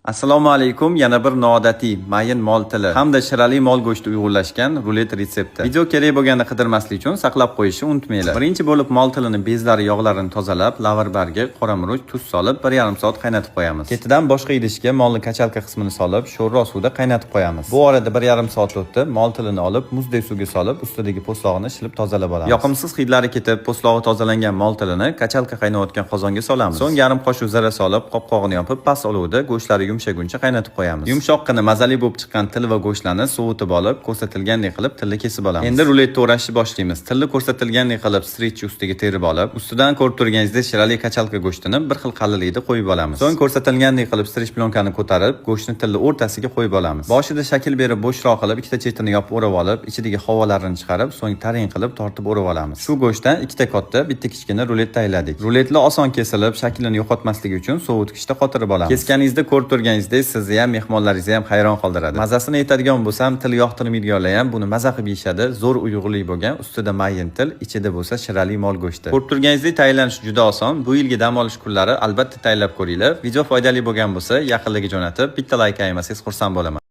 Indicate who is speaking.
Speaker 1: Assalomu alaykum. Yana bir noodatiy mayin mol tili hamda shirali mol go'shti uyg'unlashgan rulet retsepti. Video kerak bo'lganda qidirmaslik uchun saqlab qo'yishni unutmanglar. Birinchi bo'lib mol tilini bezlari, yog'larini tozalab, lavr bargi, qora murch, tuz solib 1,5 soat qaynatib qo'yamiz. Ketidan boshqa idishga molni качалка qismini solib, sho'rroq suvda qaynatib qo'yamiz. Bu orada 1,5 soat o'tdi. Mol tilini olib, muzdek suvga solib, ustidagi po'stlog'ini shilib tozalab olamiz. Yoqimsiz hidlari ketib, po'stlog'i tozalangan mol tilini качалка qaynayotgan qozonga solamiz. So'ng yarim qoshiq zira solib, qopqog'ini yopib, past olovda go'shtlari yumshaguncha qaynatib qo'yamiz. Yumshoqqina, mazali bo'lib chiqqan til va go'shtlarni sovutib olib, ko'rsatilgandek qilib tilni kesib olamiz. Endi rulet to'g'rashni boshlaymiz. Tilni ko'rsatilgandek qilib стрейч ustiga terib olib, ustidan ko'rib turganingizdek shirali качалка go'shtini bir xil qalinlikda qo'yib olamiz. So'ng ko'rsatilgandek qilib стрейч plonkani ko'tarib, go'shtni tilni o'rtasiga qo'yib olamiz. Boshida shakl berib, bo'shroq qilib ikkita chetini yopib o'rab olib, ichidagi havolarini chiqarib, so'ng tarang qilib tortib o'rab olamiz. Shu go'shtdan ikkita katta, bitta kichkina rulet tayyorladik. Ruletlar oson kesilib, shaklini yo'qotmasligi uchun sovutgichda qotirib olamiz. Kesganingizda ko'rib turganingizdek sizni ham, mehmonlaringizni ham hayron qoldiradi. Mazasini aytadigan bo'lsam, til yoqtirmaydiganlar ham buni maza qilib yeyishadi. Zo'r uyg'unlik bo'lgan, ustida mayin til, ichida bo'lsa shirali mol go'shti. Ko'rib turganingizdek tayyorlanishi juda oson. Bu yilgi dam olish kunlari albatta tayyorlab ko'ringlar. Video foydali bo'lgan bo'lsa, yaqinlarga jo'natib, bitta layk ayamasangiz, xursand bo'laman.